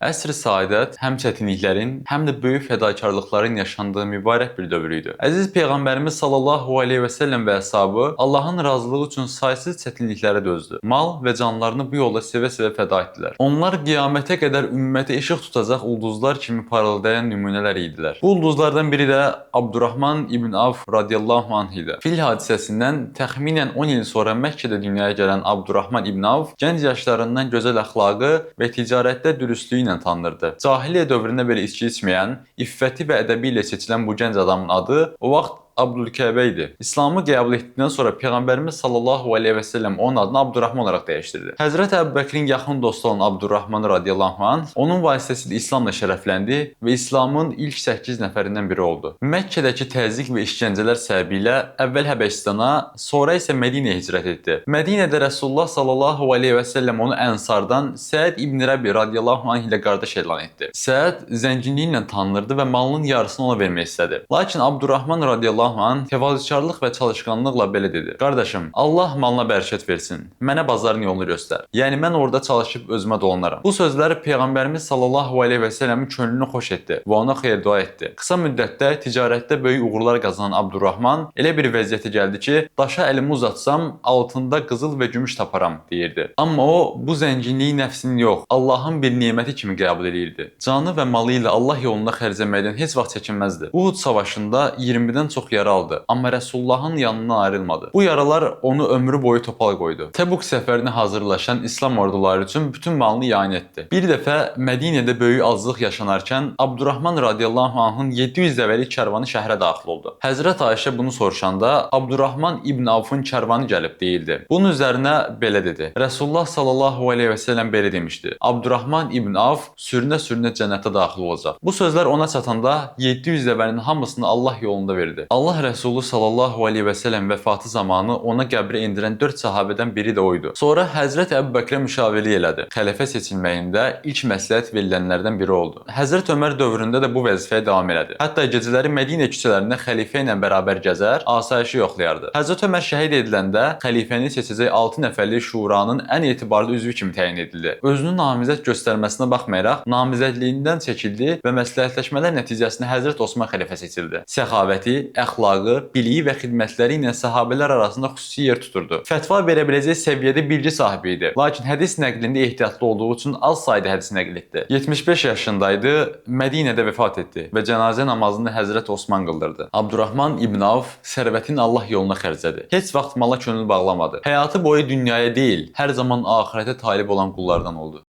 Əsr-i səadət həm çətinliklərin, həm də böyük fədakarlıqların yaşandığı mübarək bir dövr idi. Əziz Peyğəmbərimiz sallallahu əleyhi və səlləm və əshabı Allahın razılığı üçün saysız çətinliklərə dözdü. Mal və canlarını bu yolda sevə-sevə fəda etdilər. Onlar qiyamətə qədər ümmətə işıq tutacaq ulduzlar kimi parıldayan nümunələr idilər. Bu ulduzlardan biri də Abdurrahman ibn Avf radiyallahu anh idi. Fil hadisəsindən təxminən 10 il sonra Məkkədə dünyaya gələn Abdurrahman ibn Avf gənc yaşlarından gözəl əxlaqı və ticarətdə dürüstlüyü ilə tanınırdı. Cahiliyyə dövründə belə içki içməyən, iffəti və ədəbi ilə seçilən bu gənc adamın adı o vaxt Abdülkəbə idi. İslamı qəbul etdikdən sonra Peyğəmbərimiz sallallahu əleyhi və səlləm onun adını Abdurrahman olaraq dəyişdirdi. Həzrət Əbubəkrin yaxın dostu olan Abdurrahman radiyallahu anh onun vasitəsilə İslamla şərəfləndi və İslamın ilk 8 nəfərindən biri oldu. Məkkədəki təzyiq və işgəncələr səbəbilə əvvəl Həbəşistana, sonra isə Mədinəyə hicrət etdi. Mədinədə Rəsulullah sallallahu əleyhi və səlləm onu Ənsardan Səid ibn Rəbi radiyallahu anh ilə qardaş elan etdi. Səid zənginliyi ilə tanınırdı və malının yarısını ona vermək istədi. Lakin Abdurrahman radiyallahu anh təvazökarlıq və çalışqanlıqla belə dedi: "Qardaşım, Allah malına bərəkət versin. Mənə bazarın yolunu göstər. Yəni mən orada çalışıb özümə dolanaram." Bu sözlər Peyğəmbərimiz sallallahu əleyhi və səlləmin könlünü xoş etdi və ona xeyir dua etdi. Qısa müddətdə ticarətdə böyük uğurlar qazanan Abdurrahman elə bir vəziyyətə gəldi ki, daşa əlimi uzatsam altında qızıl və gümüş taparam deyirdi. Amma o bu zənginliyi nəfsinin yox, Allahın bir neməti kimi qəbul eləyirdi. Canı və malı ilə Allah yolunda xərcləməkdən heç vaxt çəkinməzdi. Uhud savaşında 20-dən çox yara aldı, amma Rəsulullahın yanından ayrılmadı. Bu yaralar onu ömrü boyu topal qoydu. Təbuk səfərinə hazırlaşan İslam orduları üçün bütün malını ianə etdi. Bir dəfə Mədinədə böyük azlıq yaşanarkən Abdurrahman radiyallahu anhın 700 dəvəlik kərvanı şəhərə daxil oldu. Həzrət Ayşə bunu soruşanda Abdurrahman ibn Avfın kərvanı gəlib deyildi. Bunun üzərinə belə dedi: Rəsulullah sallallahu əleyhi və səlləm belə demişdi: Abdurrahman ibn Avf sürünə-sürünə cənnətə daxil olacaq. Bu sözlər ona çatanda 700 dəvənin hamısını Allah yolunda verdi. Allah Rəsulu sallallahu əleyhi və səlləm vəfatı zamanı ona qəbrə endirən 4 sahabədən biri də o idi. Sonra Həzrət Əbubəkrə müşavirlik elədi. Xəlifə seçilməyində ilk məsləhət verilənlərdən biri oldu. Həzrət Ömər dövründə də bu vəzifəyə davam elədi. Hətta gecələri Mədinə küçələrində xəlifə ilə bərabər gəzər, asayişi yoxlayardı. Həzrət Ömər şəhid ediləndə xəlifəni seçəcək 6 nəfərlik şuranın ən etibarlı üzvü kimi təyin edildi. Özünü namizəd göstərməsinə baxmayaraq namizədliyindən çəkildi və məsləhətləşmələr nəticəsində Həzrət Osman xəlifə seçildi. Səxavəti, əxlaqı, biliyi və xidmətləri ilə səhabələr arasında xüsusi yer tuturdu. Fətva verə biləcək səviyyədə bilgi sahibi idi. Lakin hədis nəqlində ehtiyatlı olduğu üçün az sayda hədis nəql etdi. 75 yaşındaydı, Mədinədə vəfat etdi və cənazə namazını Həzrət Osman qıldırdı. Abdurrahman ibn Avf sərvətini Allah yoluna xərclədi. Heç vaxt mala könül bağlamadı. Həyatı boyu dünyaya deyil, hər zaman axirətə talib olan qullardan oldu.